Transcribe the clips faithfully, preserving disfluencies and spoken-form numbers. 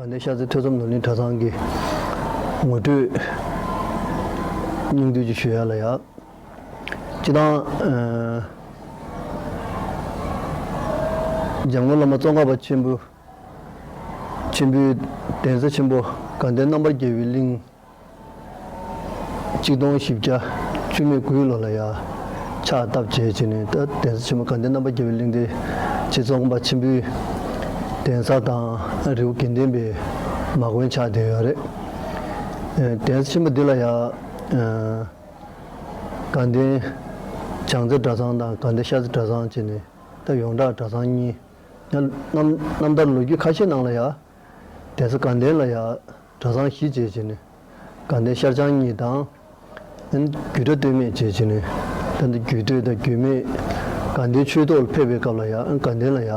དགའ་ལྡན་ཤར་རྩེ་ཐོས་བསམ་ནོར་གླིང་གྲྭ་ཚང་གི་ངོ་སྤྲོད་སྙིང་བསྡུས་ཅིག་ཞུ་ཡ་ལ་ཡ། སྤྱིར་བཏང་འཇམ་མགོན་བླ་མ་ཙོང་ཁ་པ་ཆེན་པོ་ཆེན་པོའི་གདན་ས་ཆེན་པོ་དགའ་ལྡན་རྣམ་པར་རྒྱལ་བའི་གླིང་གཅིག་སྟོང་བཞི་བརྒྱ་བཅུ་མེད་དགུའི་ལོ་ལ་ཡ་ཕྱག་བཏབ་བྱས་བྱས་ནས། ད་གདན་ས་ཆེན་པོ་དགའ་ལྡན་རྣམ་པར་རྒྱལ་བའི་གླིང་དེ་རྗེ་ཙོང་ཁ་པ་ཆེན་པོའི་གདན་ས་དང་རི་བོ་དགེ་ལྡན་པའི་མ་དགོན་ཆགས་བསྡད་ཡོད་རེད། གདན་ས་ཆེན་པོ་འདི་ལ་ཡ་དགའ་ལྡན་བྱང་རྩེ་གྲྭ་ཚང་དང་དགའ་ལྡན་ཤར་རྩེ་གྲྭ་ཚང་བྱས་ནས། ད་ཡོངས་གྲགས་གྲྭ་ཚང་གཉིས། ཡང་རྣམ་རྣམ་ཐར་ལོ་རྒྱུས་ཁ་ཤས་ནང་ལ་ཡ། གདན་ས་དགའ་ལྡན་ལ་ཡ་གྲྭ་ཚང་བཞི་བྱས་བྱས་ནས། དགའ་ལྡན་ཤར་བྱང་གཉིས་དང་། ཨན་རྒྱུད་གྲྭ་སྟོད་སྨད་བྱས་བྱས་ནས། ད་འདི་རྒྱུད་སྟོད་དང་རྒྱུད་སྨད། དགའ་ལྡན་ཆོས་ཐོག་ལ་ཕེབས་པའི་སྐབས་ལ་ཡ་ཨན་དགའ་ལྡན་ལ་ཡ།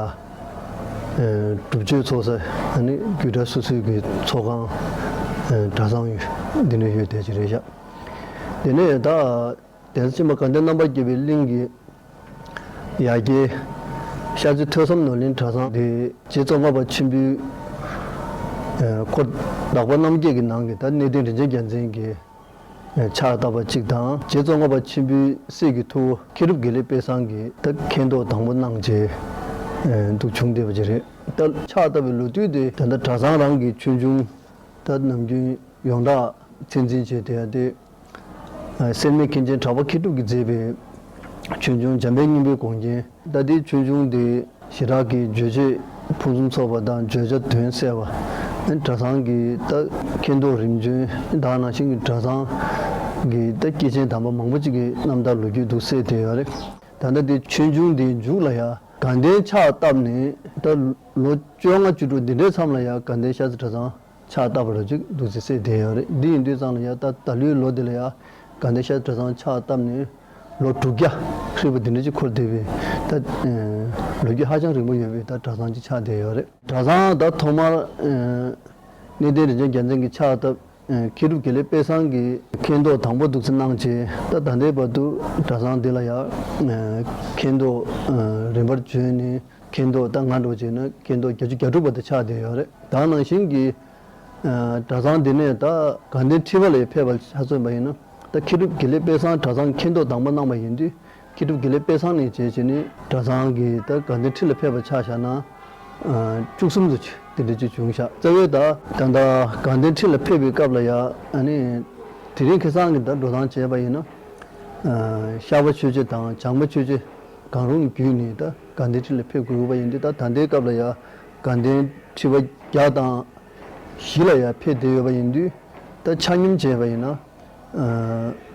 ཨེ་སྒྲུབ་མཆོད་ཚོགས་ས་ཨ་ནི་རྒྱུད་གྲྭ་སོ་སོའི་གི་ཚོགས་ཁང་། ཨེ་གྲྭ་ཚང་ཡོད། འདི་འདྲ་ཡོད་བསྡད་ཀྱི་རེད་ཤག་དེ་ནས་ད། གདན་ས་ཆེན་པོ་དགའ་ལྡན་རྣམ་པར་རྒྱལ་བའི་གླིང་གི་ཡ་གྱལ་ཤར་རྩེ་ཐོས་བསམ་ནོར་གླིང་གྲྭ་ཚང་དེ་རྗེ་ཙོང་ཁ་པ་ཆེན་པོའི་ཨེ་འཁོར་དག་པ་རྣམ་བརྒྱད་ཀྱི་ནང་གི་ད་གནས་བརྟན་རིན་ཆེན་རྒྱལ་མཚན་གྱིས་ཨེ་ཕྱག་བཏབ་པ་གཅིག་དང་། རྗེ་ཙོང་ཁ་པ་ཆེན་པོའི་སྲས་ཀྱི་ཐུ་བོ་མཁས་གྲུབ་དགེ་ལེགས་དཔལ་བཟང་གིས་ད་མཁན་ཐོག་དང་པོ་གནང་བྱས་ཨེ་འདུག་བྱུང་བསྡད་པ་ཅིག་རེད། ད་ཕྱག་བཏབ་པའི་ལོ་དུས་དེ་ད་ལྟ་གྲྭ་ཚང་རང་གི་ཆོས་འབྱུང་ད་ནམ་རྒྱུན་ཡོངས་གྲགས་ཚད་འཛིན་བྱས་བསྡད་ཡ་དེ། སེར་སྨད་མཁན་ཆེན་གྲགས་པ་མཁས་གྲུབ་ཀྱིས་མཛད་པའི་ཆོས་འབྱུང་འཇམ་དཔལ་སྙིང་པོའི་དགོངས་རྒྱན། ད་ལྟའི་ཆོས་འབྱུང་འདི་ཞེ་དྲག་གི་རྗོད་བྱེད་ཕུན་སུམ་ཚོགས་པ་དང་བརྗོད་བྱ་དོན་གསལ་བ། གྲྭ་ཚང་གི་ད་མཁན་ཐོག་རིམ་བྱོན་དེ་ནང་བཞིན་གྱི་གྲྭ་ཚང་གི་ད་སྐྱེས་ཆེན་དམ་པ་མང་པོ་ཅིག་གི་རྣམ་ཐར་ལོ་རྒྱུས་འདུག་གསལ་བསྡད་ཡོད་རེད། ད་ལྟ་འདི་ཆོས་འབྱུང་འདིའི་མཇུག་ལ་ཡ་དགའ་ལྡན་ཕྱག་བཏབ་ནས་ད་ལོ་བཅོ་ལྔ་བཅུ་དྲུག་འདི་འདྲའི་མཚམས་ལ་ཡ་དགའ་ལྡན་ཤར་རྩེ་གྲྭ་ཚང་ཕྱག་བཏབ་པ་ར་ཅིག་འདུག་སེ་གསལ་བསྡད་ཡོད་རེད། འདི་ཡིན་དུས་ཙང་ལ་ཡ་ད་ད་ལོའི་ལོ་འདི་ལ་ཡ་དགའ་ལྡན་ཤར་རྩེ་གྲྭ་ཚང་ཕྱག་བཏབ་ནས་ལོ་དྲུག་བརྒྱ་ཧྲིལ་པོ་འདི་འདྲ་ཅིག་འཁོར་བསྡད་པའི་ད་ལོ་རྒྱུས་ཧ་ཅང་རིང་པོ་ཡོད་པའི་ད་གྲྭ་ཚང་ཅིག་ཆགས་བསྡད་ཡོད་རེད། གྲྭ་ཚང་ད་ཐོག་མར་གནས་བརྟན་རིན་ཆེན་རྒྱལ་མཚན་གྱིས་ཕྱག་བཏབ། མཁས་གྲུབ་དགེ་ལེགས་དཔལ་བཟང་གིས་མཁན་ཐོག་དང་པོ་འདུག་སེ་གནང་རྗེས་ད་ད་ལྟའི་བར་དུ་གྲྭ་ཚང་འདི་ལ་ཡ་མཁན་ཐོག་རིམ་པར་བྱོན་ནས། མཁན་ཐོག་ད་ང་འདྲ་བྱས་ན་མཁན་ཐོག་བརྒྱད་ཅུ་གྱ་དྲུག་པ་དེ་ཆགས་བསྡད་ཡོད་རེད། ད་ནང་བཞིན་གྱི་གྲྭ་ཚང་འདི་ནས་ད་དགའ་ལྡན་ཁྲི་པ་ལ་ཕེབས་པ་ཆ་མཚོན་པ་ཡིན་ན། ད་མཁས་གྲུབ་དགེ་ལེགས་དཔལ་བཟང་གྲྭ་ཚང་མཁན་ཐོག་དང་པོ་གནང་བ་ཡིན་དུས། མཁས་གྲུབ་དགེ་ལེགས་དཔལ་བཟང་ནས་བྱས་བྱས་ནས་གྲྭ་ཚང་གི་ད་དགའ་ལྡན་ཁྲི་ལ་ཕེབས་པ་ཆ་བཞག་ན། བཅུ་གསུམ་དུ་དེ་འདྲ་ཅིག་བྱུང་ཤག་རྩ་བའི་ད་ད་ལྟ་དགའ་ལྡན་ཁྲི་ལ་ཕེབས་པའི་སྐབས་ལ་ཡ་ཨ་ནི་དེ་རིང་ཁ་སང་གི་ད་འགྲོ་སྟངས་བྱས་པ་ཡིན་ན། ཤར་པ་ཆོས་རྗེ་དང་བྱང་པ་ཆོས་རྗེ་གང་རུང་བརྒྱུད་ནས་ད་དགའ་ལྡན་ཁྲི་ལ་ཕེབས་དགོས་པ་ཡིན་དུས། ད་ད་ལྟའི་སྐབས་ལ་ཡ་དགའ་ལྡན་ཁྲི་པ་བརྒྱ་དང་བཞི་ལ་ཡ་ཕེབས་བསྡད་ཡོད་པ་ཡིན་དུས། ད་ཆ་སྙོམས་བྱས་པ་ཡིན་ན།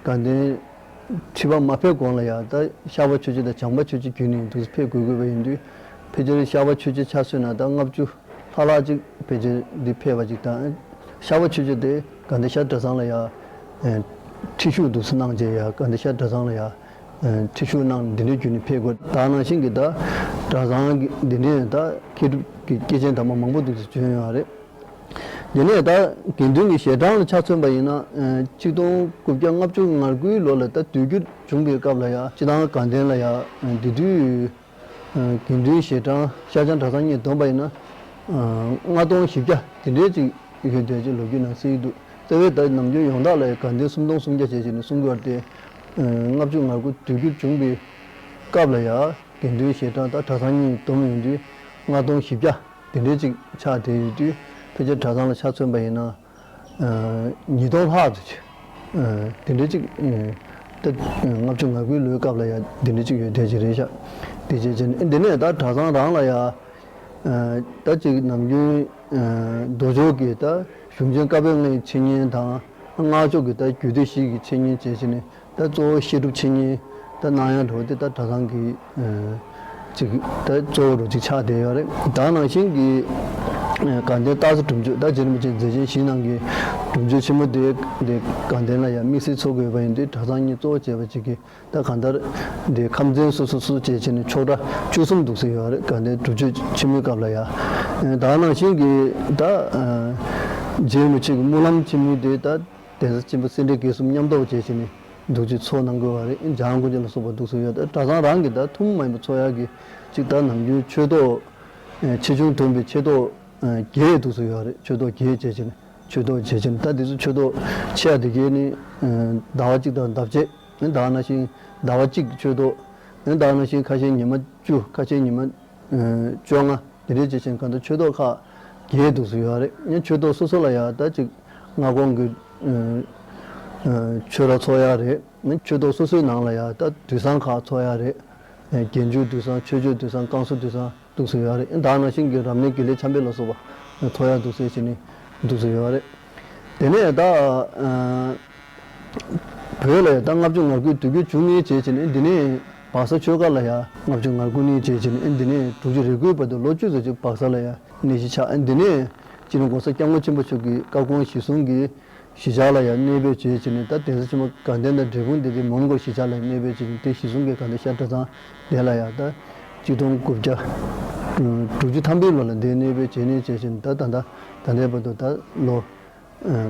དགའ་ལྡན་ཁྲི་པ་མ་ཕེབས་གོང་ལ་ཡ་ད་ཤར་པ་ཆོས་རྗེ་དང་བྱང་པ་ཆོས་རྗེ་བརྒྱུད་ནས་འདུག་སེ་ཕེབས་དགོས་དགོས་པ་ཡིན་དུས། ཕལ་ཆེར་ཤར་པ་ཆོས་རྗེ་ཆ་མཚོན་ན་ད་ལྔ་བཅུ་ལྷག་ལྷག་ཅིག་ཕལ་ཆེར་འདི་ཕེབས་པ་ཅིག་དང་། ཤར་པ་ཆོས་རྗེ་དེ་དགའ་ལྡན་ཤར་གྲྭ་ཚང་ལ་ཡ་ཁྲི་བཞུགས་འདུག་སེ་གནང་རྗེས་ཡ་དགའ་ལྡན་ཤར་གྲྭ་ཚང་ལ་ཡ་ཁྲི་བཞུགས་གནང་འདི་འདྲའི་བརྒྱུད་ནས་ཕེབས་དགོས། ད་ནང་བཞིན་གྱི་ད་གྲྭ་ཚང་གི་འདི་འདྲའི་ད་མཁས་གྲུབ་ཀྱི་སྐྱེས་ཆེན་དམ་པ་མང་པོ་འདུག་སེ་བྱོན་ཡོད་རེད། དེ་ནས་ད་དགེ་འདུན་གྱི་ཞལ་གྲངས་ལ་ཆ་མཚོན་པ་ཡིན་ན། ཆིག་སྟོང་དགུ་བརྒྱ་ལྔ་བཅུ་ང་དགུའི་ལོ་ལ་ད་དུས་འགྱུར་བྱུང་བའི་སྐབས་ལ་ཡ་སྤྱིར་བཏང་དགའ་ལྡན་ལ་ཡ་དེ་དུས་དགེ་འདུན་ཞལ་གྲངས་ཤར་བྱང་གྲྭ་ཚང་གཉིས་བསྡོམས་པ་ཡིན་ན་ལྔ་སྟོང་བཞི་བརྒྱ་དེ་འདྲའི་ཅིག་ཡོད་བསྡད་ཅིག་ལོ་རྒྱུས་ནང་གསལ་གྱི་འདུག་རྩ་བའི་ད་ནམ་རྒྱུན་ཡོངས་གྲགས་ལ་ཡ་དགའ་ལྡན་སུམ་སྟོང་སུམ་བརྒྱ་བྱས་བྱས་ནས་གསུང་གི་ཡོད་རེད་དེ། ལྔ་བཅུ་ང་དགུ་དུས་འགྱུར་བྱུང་བའི་སྐབས་ལ་ཡ་དགེ་འདུན་ཞལ་གྲངས་ད་གྲྭ་ཚང་གཉིས་བསྡོམས་ཡོང་དུས་ལྔ་སྟོང་བཞི་བརྒྱ། དེ་འདྲའི་ཅིག་ཆགས་བསྡད་ཡོད་དུས། ཕལ་ཆེར་གྲྭ་ཚང་ལ་ཆ་མཚོན་པ་ཡིན་ན། ཨ་ཉིས་སྟོང་ལྷག་ཙམ་ཅིག་ཨ་དེ་འདྲའི་ཅིག་ཨ་ད་ལྔ་བཅུ་ང་དགུའི་ལོའི་སྐབས་ལ་ཡ་དེ་འདྲའི་ཅིག་ཡོད་བསྡད་ཀྱི་རེད་ཤག་དེ་བྱས་བྱས་ནས་འདི་ནས་ད་གྲྭ་ཚང་རང་ལ་ཡ་ཨ་ད་ཅིག་ནམ་རྒྱུན་ཨ་མདོ་ཕྱོགས་ཀྱི་ད་གཞུང་ཆེན་བཀའ་པོད་ལྔའི་འཆད་ཉན་དང་། སྔགས་ཕྱོགས་ཀྱི་ད་རྒྱུད་སྡེ་བཞི་གི་འཆད་ཉན་བྱས་བྱས་ནས། ད་གཙོ་བོ་བཤད་སྒྲུབ་འཆད་ཉན་ད་གནང་ཡ་འདྲ་བོ་དེ་ད་གྲྭ་ཚང་གི་ཨ་ཅིག་ད་གཙོ་བོ་འདྲ་ཅིག་ཆགས་བསྡད་ཡོད་རེད། ད་ནང་བཞིན་གྱི་ཨ་དགའ་ལྡན་སྟག་རྩེ་སྒྲུབ་མཆོད། ད་རྗེ་རིན་པོ་ཆེ་མཛད་ཆེན་བཞིའི་ནང་གི་སྒྲུབ་མཆོད་ཆེན་མོ་དེ་དེ་དགའ་ལྡན་ལ་ཡང་དམིགས་བསལ་འཚོགས་དགོས་པ་ཡིན་དུས། གྲྭ་ཚང་གཉིས་གཙོ་བོ་བྱས་པ་ཅིག་གིས་ད་གང་ལྟར་དེ་ཁམས་ཚན་སོ་སོ་སོ་བྱས་བྱས་ནས་ཆོག་གྲྭ་བཅུ་གསུམ་འདུག་སེ་ཡོད་རེད། དགའ་ལྡན་སྒྲུབ་མཆོད་ཆེན་མོའི་སྐབས་ལ་ཡང་། ཨ་ད་ནང་བཞིན་གྱི་ད་ཨ་རྗེ་རིན་པོ་ཆེ་གི་སྨོན་ལམ་ཆེན་མོའི་དེ་ད་གདན་ས་ཆེན་པོ་སེ་འབྲས་དགེ་གསུམ་མཉམ་ཐོག་བྱས་བྱས་ནས་འདུག་ཅིག་ཚོགས་གནང་དགོས་པ་རེད། འཇམ་དབྱངས་སྐུ་ཕྱྭ་ལ་སོགས་པ་འདུག་སེ་ཡོད། ད་གྲྭ་ཚང་རང་གི་ད་ཐུན་མོང་མ་ཡིན་པ་ཚོགས་ཡག་གི་ཅིག་ད་ནམ་རྒྱུན་ཆོས་ཐོག་ཆེ་ཆུང་འདོན་པའི་ཆོས་ཐོག་ བརྒྱད་འདུག་སེ་ཡོད་རེད། ཆོས་ཐོག་བརྒྱད་བྱས་བྱས་ནས། ཆོས་ཐོག་བྱས་བྱས་ནས། ད་དེ་ཚོ་ཆོས་ཐོག་ཆེ་བ་དེ་གས་ནི་ཟླ་བ་གཅིག་དང་ཟླ་བ་གཅིག་ཨེ་ད་ག་ནང་བཞིན་ཟླ་བ་གཅིག་ཆོས་ཐོག་ཨེ་ད་ག་ནང་བཞིན་ཁ་ཤས་ཉི་མ་བཅུ། ཁ་ཤས་ཉི་མ་བཅོ་ལྔ། དེ་འདྲས་བྱས་བྱས་ནས་གང་ལྟར་ཆོས་ཐོག་ཁག་བརྒྱད་འདུག་སེ་ཡོད་རེད། ཨེ་ཆོས་ཐོག་སོ་སོ་ལ་ཡ་ད་ཅིག་སྔ་དགོང་གི་ཆོས་ར་ཚོགས་ཡ་རེད། ཨེ་ཆོས་ཐོག་སོ་སོའི་ནང་ལ་ཡ་ད་དུས་བཟང་ཁག་ཚོགས་ཡ་རེད། རྒྱན་འཇུག་དུས་བཟང་། ཆོས་སྤྱོད་དུས་བཟང་། བསྐང་གསོ་དུས་བཟང་འདུག་སེ་ཡོད་རེད། ཨེ་ད་ག་ནང་བཞིན་གྱི་རབ་གནས་དགེ་ལེགས་འཆམ་དཔལ་ལ་སོགས་པ་ཚོགས་ཡ་འདུག་སེ་བྱས་ནས་འདུག་སེ་ཡོད་རེད། དེ་ནས་ད་བོད་ལ་ད་ལྔ་བཅུ་ང་དགུའི་དུས་འགྱུར་བྱུང་ནས་བྱས་བྱས་ནས། འདི་ནས་བག་ས་ཆོས་སྒར་ལ་ཡ་ལྔ་བཅུ་ང་དགུ་ནས་བྱས་བྱས་ནས། ཨེ་འདི་ནས་དྲུག་ཅུ་རེ་དགུའི་བར་དུ་ལོ་བཅུ་ཙམ་ཅིག་བག་ས་ལ་ཡ་གནས་གཞི་ཆགས། ཨེ་འདི་ནས་སྤྱི་ནོར་༸གོང་ས་༸སྐྱབས་མགོན་ཆེན་པོ་མཆོག་གིས་བཀའ་དགོངས་གཞིར་བཟུང་གིས་གཞིས་ཆགས་ལ་ཡང་གནས་སྤོས་བྱས་བྱས་ནས། ད་གདན་ས་ཆེན་མོ་དགའ་ལྡན་དང་འབྲས་སྤུངས་དེ་དེ་མོན་གྷོ་གཞིས་ཆགས་ལ་གནས་སྤོས་བྱས་ནས། དེ་གཞིར་བཟུང་གིས་ག་འདི་ཤར་གྲྭ་ཚང་དེ་ལ་ཡང་ད་གཅིག་སྟོང་དགུ་བརྒྱ་དྲུག་ཅུ་ཐམ་པའི་ལོ་ལ་དེ་གནས་སྤོས་བྱས་ནས་བྱས་བྱས་ནས། ད་ད་ད་ད་ལྟའི་བར་དུ་ད་ལོ་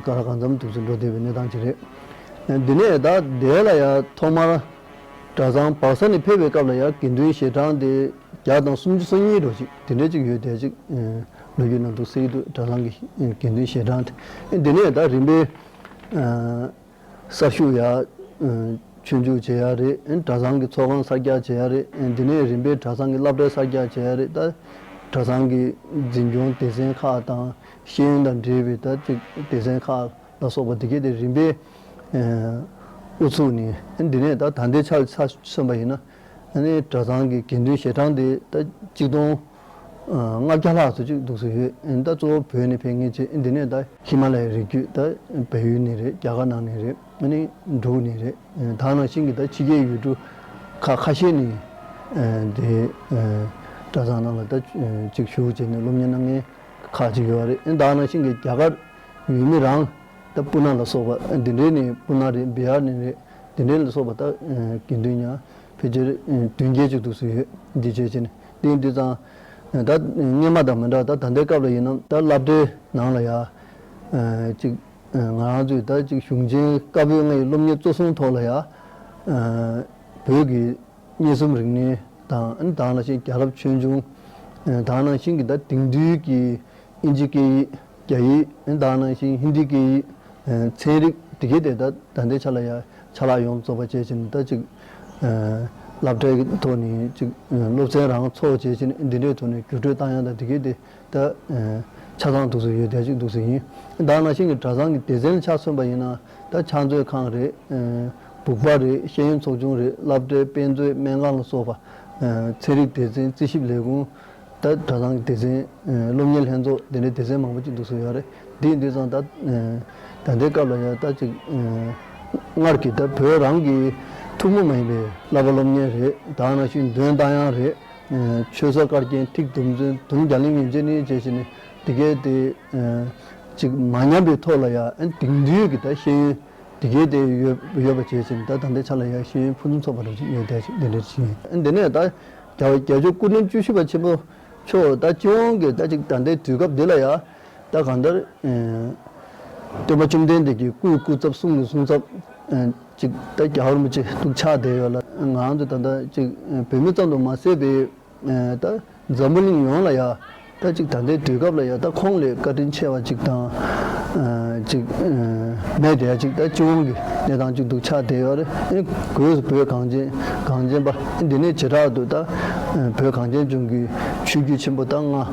ག་ལ་གང་འཚམ་འདུག་ཚུལ་འགྲོ་བསྡད་པའི་གནས་སྟངས་ཅིག་རེད། འདི་ནས་ད་དེ་ལ་ཡང་ཐོག་མར་གྲྭ་ཚང་བག་ས་ནས་ཕེབས་པའི་སྐབས་ལ་ཡང་དགེ་འདུན་ཞལ་གྲངས་དེ་བརྒྱ་དང་སུམ་ཅུ་སོ་གཉིས་འགྲོ་ཅིག་དེ་འདྲ་ཅིག་ཡོད་བསྡད་ཅིག་ལོ་རྒྱུས་ནང་དུ་གསལ་འདུག་གྲྭ་ཚང་གི་དགེ་འདུན་ཞལ་གྲངས་དེ། འདི་ནས་ད་རིམ་པས་གསར་ཞུགས་ཡ་ཆོས་རྒྱུགས་བྱེད་ཡ་རེད། གྲྭ་ཚང་གི་ཚོགས་ཁང་གསར་རྒྱག་བྱེད་ཡ་རེད། འདི་ནས་རིམ་པས་གྲྭ་ཚང་གི་སློབ་གྲྭ་གསར་རྒྱག་བྱེད་ཡ་རེད། ད་གྲྭ་ཚང་གི་འཛིན་སྐྱོང་སྡེ་ཚན་ཁག་དང་། ཤེས་ཡོན་དང་འབྲེལ་བའི་ད་ཅིག་སྡེ་ཚན་ཁག་ལ་སོགས་པ་དེ་གས་དེ་རིམ་པས་དབུ་ཚུགས་ནས། འདི་ནས་ད་ད་ལྟའི་ཆར་ཆ་མཚོན་པ་ཡིན་ན། ཨ་ནི་གྲྭ་ཚང་གི་དགེ་འདུན་ཞལ་གྲངས་དེ་ད་གཅིག་སྟོང་ལྔ་བརྒྱ་ལྷག་ཙམ་ཅིག་འདུག་སེ་ཡོད། ཨ་ནི་ད་གཙོ་བོ་བོད་ནས་ཕེབས་མཁན་བྱས། ཨ་ནི་འདི་ནས་ད་ཧི་མ་ལ་ཡའི་རི་རྒྱུད། ད་བལ་ཡུལ་ནས་རེད། རྒྱ་གར་ནང་ནས་རེད། ཨ་ནི་འབྲུག་ནས་རེད། ད་ནང་བཞིན་གྱི་ད་ཕྱི་རྒྱལ་ཡུལ་གྲུ་ཁག་ཁ་ཤས་ནས་དེ་གྲྭ་ཚང་ནང་ལ་ད་ཅིག་ཞུགས་བྱས་ནས་སློབ་གཉེར་གནང་མཁན་ཁག་ཅིག་ཡོད་རེད། ཨ་ནི་ད་ནང་བཞིན་གྱི་རྒྱ་གར་ཡུལ་མི་རང་ད་སྤུ་ན་ལ་སོགས་པ་འདི་འདྲའི་ནས། སྤུ་ན་རེད། བི་ཧར་ནས་རེད། འདི་འདྲའི་ལ་སོགས་པ་ད་དགེ་འདུན་ཡང་ཕལ་ཆེར་བདུན་བརྒྱད་ཅིག་འདུག་སེ་ཡོད། འདི་བྱས་བྱས་ནས་འདི་འདི་ཙང་ད་སྔོན་མ་དང་མི་འདྲ། ད་ད་ལྟའི་སྐབས་ལ་ཡིན་ན་ད་སློབ་གྲྭའི་ནང་ལ་ཡ་ཅིག་ང་རང་ཚོས་ད་ཅིག་གཞུང་ཆེན་བཀའ་པོད་ལྔ་ཡི་སློབ་གཉེར་གཙོ་བཟུང་ཐོག་ལ་ཡ་བོད་ཀྱི་མངོན་སུམ་རིག་གནས་དང་། ཨ་ནི་ད་ནང་བཞིན་རྒྱལ་རབས་ཆོས་འབྱུང་། ཨ་ནི་ད་ནང་བཞིན་གྱི་ད་དེང་དུས་ཀྱི་ཨིན་ཇི་སྐད་ཡིག་རྒྱ་ཡིག་ཨ་ནི་ད་ནང་བཞིན་ཧིན་དི་སྐད་ཡིག་ཨ་ཚན་རིག་དེ་གའི་དེ་ད་ད་ལྟའི་ཆ་ལ་ཡ་ཆ་ལག་ཡོངས་རྫོགས་པ་བྱས་བྱས་ནས། ད་ཅིག་ཨ་སློབ་གྲྭའི་གི་ཐོག་ནས་ཅིག་ཨ་སློབ་ཚན་རང་ཚོགས་བྱས་བྱས་ནས། འདི་འདྲའི་ཐོག་ནས་བརྒྱུད་སྤྲོད་བཏང་ཡ་དང་དེ་གའི་དེ་ད་ཨ་ཆ་ཚང་འདུག་སེ་ཡོད་བསྡད་ཅིག་འདུག་སེ་ཡིན། ད་ནང་བཞིན་གྱི་གྲྭ་ཚང་གི་སྡེ་ཚན་ཆ་མཚོན་པ་ཡིན་ན། ད་ཕྱག་མཛོད་ཁང་རེད། ཨ་སྦུག་པ་རེད། ཤེས་ཡོན་ཚོགས་ཆུང་རེད། སློབ་གྲྭའི་དཔེ་མཛོད། སྨན་ཁང་ལ་སོགས་པ། ཨ་ཚན་རིག་སྡེ་ཚན། རྩིས་ཞིབ་ལས་ཁུངས། ད་གྲྭ་ཚང་གི་སྡེ་ཚན། ཨ་སློབ་གཉེར་ལྷན་ཚོགས། དེ་འདྲའི་སྡེ་ཚན་མང་པོ་ཅིག་འདུག་སེ་ཡོད་རེད། འདི་འདི་ཙང་ད་ཨ་ད་ལྟའི་སྐབས་ལ་ཡ་ད་ཅིག་ཨ་སྔར་གྱི་ད་བོད་རང་གི་ཐུན་མོང་མ་ཡིན་པའི་བསླབ་པ་སློབ་གཉེར་རེད། ད་ནང་བཞིན་འདོན་རྟ་དབྱངས་རེད། ཨ་ཆོས་ཚོགས་བཀའ་རྒྱན། ཐིག་དུམ་ཚན། དུང་རྒྱ་གླིང་ཡན་ཆད་ནས་བྱས་བྱས་ནས་དེ་གའི་དེ་ཨ་ཅིག་མ་ཉམས་པའི་ཐོག་ལ་ཡ། ཨ་དེང་དུས་ཀྱི་ད་ཤེས་ཡོན་དེ་གའི་དེ་ཡོད་ཡོད་པ་བྱས་བྱས་ནས། ད་ད་ལྟའི་ཆ་ལ་ཡ་ཤེས་ཡོན་ཕུན་སུམ་ཚོགས་པ་རེ་ཞིག་ཡོད་བསྡད་ཅིག་འདི་འདྲ་ཞིག་ཡིན། ཨ་འདི་ནས་ད་རྒྱལ་བ་རྒྱལ་མཆོག་སྐུ་ཕྲེང་བཅུ་བཞི་པ་ཆེན་པོ་མཆོག་ད་སྤྱི་ཡོངས་ཀྱི་ད་ཅིག་ད་ལྟའི་དུས་སྐབས་འདི་ལ་ཡ། ད་གང་ལྟར་ཨ་སྟོན་པ་བཅོམ་ལྡན་འདས་ཀྱི་སྐུའི་སྐུ་ཚབ། གསུང་གི་གསུང་ཚབ། ཨ་ཅིག་ད་རྒྱལ་བ་རིན་པོ་ཆེ་འདུག་ཆགས་བསྡད་ཡོད་ལ། ང་རང་ཚོ་ད་ལྟ་ཅིག་ཨ་བོད་མི་ཙམ་དུ་མ་ཟད་པའི་ཨ་ད་འཛམ་བུ་གླིང་ཡོངས་ལ་ཡ། ད་ཅིག་ད་ལྟའི་དུས་སྐབས་ལ་ཡ་ད་ཁོང་ལས་བཀའ་དྲིན་ཆེ་བ་ཅིག་དང་། ཨ་ཅིག་ཨ་མེད་དེ་ཡ་ཅིག་ད་སྤྱི་ཡོངས་ཀྱི་གནས་སྟངས་ཅིག་འདུག་ཆགས་བསྡད་ཡོད་རེད། ཨ་སྒོས་སུ་བོད་གངས་ཅན། གངས་ཅན་པ། ཨ་འདི་ནས་བྱེ་བྲག་ཏུ་ད་ཨ་བོད་གངས་ཅན་ལྗོངས་ཀྱི་ཆོས་བརྒྱུད་ཆེན་པོ་ད་ལྔ། ཨ་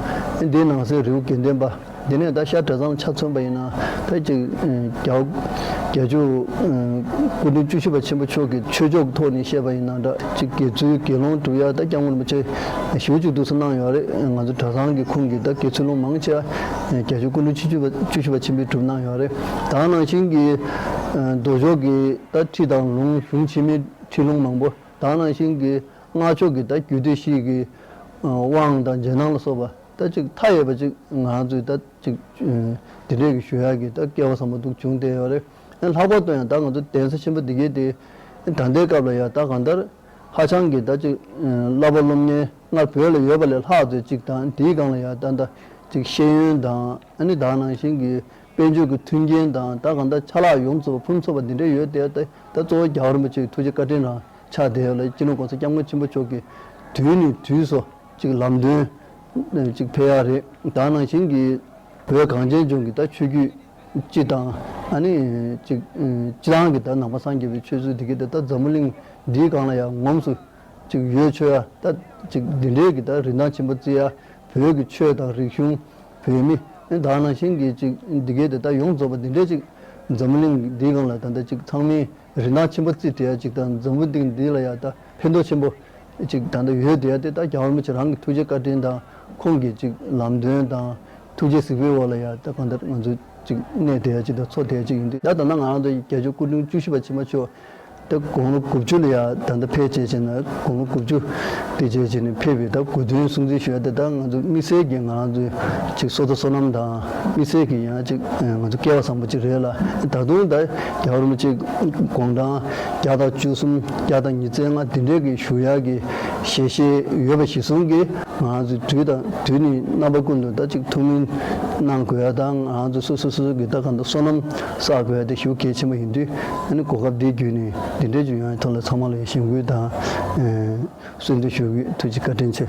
འདིའི་ནང་གསེས་རི་བོ་དགེ་ལྡན་པ། འདི་ནས་ད་ཤར་གྲྭ་ཚང་ཆ་མཚོན་པ་ཡིན་ན། ད་ཅིག་ཨ་རྒྱལ་བ་རྒྱལ་མཆོག་ཨ་སྐུ་ཕྲེང་བཅུ་བཞི་པ་ཆེན་པོ་མཆོག་གི་ཆོས་ཕྱོགས་ཀྱི་ཐོག་ནས་བཤད་པ་ཡིན་ན་འདྲ། ཅིག་དགེ་ཚུལ། དགེ་སློང་སྒྲུབ་ཡ་ད་སྐྱབས་མགོན་རིན་པོ་ཆེ་ཞེ་པོ་ཅིག་འདུག་སེ་གནང་ཡོད་རེད། ང་ཚོ་གྲྭ་ཚང་གི་ཁོངས་ཀྱི་ད་དགེ་ཚུལ་སློང་མང་ཆེ་བ་རྒྱལ་མཆོག་སྐུ་ཕྲེང་བཅུ་བཞི་པ་བཅུ་བཞི་པ་ཆེན་པོས་སྒྲུབ་གནང་ཡོད་རེད། ད་ནང་བཞིན་གྱི་ཨ་མདོ་ཕྱོགས་ཀྱི་ད་ཁྲིད་དང་ལུང་། གཞུང་ཆེན་མོའི་ཁྲིད་ལུང་མང་པོ། ད་ནང་བཞིན་གྱི་སྔགས་ཕྱོགས་ཀྱི་ད་རྒྱུད་སྡེ་བཞི་གི་ཨ་དབང་དང་རྗེས་གནང་ལ་སོགས་པ། ད་ཅིག་མཐའ་ཡས་པ་ཅིག་ང་ཚོས་ད་ཅིག་ཨ་དེ་འདྲས་ཀྱི་ཞུ་ཡག་གི་ད་སྐལ་བ་བཟང་པོ་འདུག་བྱུང་བསྡད་ཡོད་རེད། ཨ་ལྷག་པར་དུ་ཡང་ད་ང་ཚོ་གདན་ས་ཆེན་པོ་འདི་གའི་དེ་ད་ལྟའི་སྐབས་ལ་ཡ་ད་གང་ལྟར་ཧ་ཅང་གི་ད་ཅིག་ཨ་བསླབ་པ་སློབ་གཉེར་སྔར་བོད་ལ་ཡོད་པ་ལས་ལྷག་ཙམ་ཅིག་དང་། དེའི་སྒང་ལ་ཡ་ད་ད་ཅིག་ཤེས་ཡོན་དང་། ཨ་ནི་ད་ནང་བཞིན་གྱི་དཔལ་འབྱོར་གྱི་མཐུན་རྐྱེན་དང་། ད་གང་ལྟར་ཆ་ལག་ཡོངས་སུ་ཕུན་སུམ་ཚོགས་པ་འདི་འདྲ་ཡོད་དེ། ད་ད་གཙོ་བོ་རྒྱལ་བ་རིན་པོ་ཆེའི་ཐུགས་རྗེ་བཀའ་དྲིན་རང་ཆགས་བསྡད་ཡོད་ལ། སྤྱི་ནོར་༸གོང་ས་༸སྐྱབས་མགོན་ཆེན་པོ་མཆོག་གིས་དུས་ནས་དུས་སུ་ཅིག་ལམ་སྟོན་ ཅིག་ཕེབས་ཡག་རེད། ད་ནང་བཞིན་གྱི་བོད་གངས་ཅན་ལྗོངས་ཀྱི་ད་ཆོས་བརྒྱུད་སྤྱི་དང་། ཨ་ནི་ཅིག་སྤྱི་བཏང་གི་ད་ནང་པ་སངས་རྒྱས་པའི་ཆོས་ཚུལ་འདི་གའི་དེ་ད་འཛམ་བུ་གླིང་འདིའི་སྒང་ལ་ཡང་ངོམས་སུ་ཅིག་ཡོད་ཆོག་ཡ། ད་ཅིག་འདི་འདྲའི་གི་ད་རིན་ཐང་ཆེན་པོ་བརྩི་ཡ། བོད་ཀྱི་ཆོས་དང་རིག་གཞུང་། བོད་མི་ད་ནང་བཞིན་གྱི་ཅིག་འདི་གའི་དེ་ད་ཡོངས་རྫོགས་པ་འདི་འདྲའི་ཅིག་འཛམ་བུ་གླིང་འདིའི་སྒང་ལ་ད་ད་ཅིག་ཚང་མས་རིན་ཐང་ཆེན་པོ་བརྩི་བསྡད་ཡ་ཅིག་དང་། འཛམ་བུ་གླིང་འདི་ལ་ཡ་ད་ཕན་ཐོགས་ཆེན་པོ་ཅིག་ད་ལྟ་ཡོད་བསྡད་ཡ་དེ་ད་རྒྱལ་བ་རིན་པོ་ཆེ་རང་གི་ཐུགས་རྗེ་བཀའ་དྲིན་དང་། ཁོང་གི་ཅིག་ལམ་སྟོན་དང་ཐུགས་རྗེ་གཟིགས་པའི་འོག་ལ་ཡ་ད་གང་ལྟར་ང་ཚོ་ཅིག་གནས་བསྡད་ཡ་ཅིག་དང་འཚོ་བསྡད་ཡ་ཅིག་ཡིན་དུས། ད་ད་ལྟ་ང་རང་ཚོ་རྒྱལ་མཆོག་སྐུ་ཕྲེང་བཅུ་བཞི་པ་ཕྱི་མ་མཆོག་ད་དགུང་ལོ་དགུ་བཅུ་ལ་ཡ་ད་ལྟ་ཕེབས་བྱས་བྱས་ན། དགུང་ལོ་དགུ་བཅུ་དེ་བྱས་བྱས་ནས་ཕེབས་པའི་ད་དགུང་སྟོན་སྲུང་བརྩི་ཞུ་ཡ་དེ་ད་ང་ཚོ་དམིགས་བསལ་གྱི་ང་རང་ཚོའི་ཅིག་བསོད་བདེ་བསོད་ནམས་དང་། དམིགས་བསལ་གྱི་ཡང་ཅིག་ང་ཚོ་སྐལ་བ་བཟང་པོ་ཅིག་རེད་ལ། ད་དུང་ད་རྒྱལ་བ་རིན་པོ་ཆེ་དགུང་གྲངས་བརྒྱ་དང་བཅུ་གསུམ། བརྒྱ་དང་ཉི་ཤུ་རྩ་ལྔ་འདི་འདྲའི་གི་བཞུགས་ཡག་གི་ཞལ་བཞེས་ཡོད་པ་གཞིར་བཟུང་གིས། ང་ཚོས་དུས་དང་དུས་ནས་རྣམ་པ་ཀུན་ཏུ་ད་ཅིག་ཐུགས་སྨོན་གནང་དགོས་ཡ་དང་། ང་ཚོ་སོ་སོ་སོ་སོ་གི་ད་གང་ལྟར་བསོད་ནམས་བསགས་དགོས་ཡ་དེ་ཞེ་པོ་གལ་ཆེན་པོ་ཡིན་དུས། ཨ་ནི་གོ་སྐབས་འདི་བརྒྱུད་ནས་འདི་འདྲའི་ཅིག་ཡོང་ཡ་ཐོག་ལ་ཚང་མ་ལ་ཞུ་སྐུལ་དང་། ཨེ། གསོལ་འདེབས་ཞུ་གི། ཐུགས་རྗེ་བཀའ་དྲིན་ཆེ།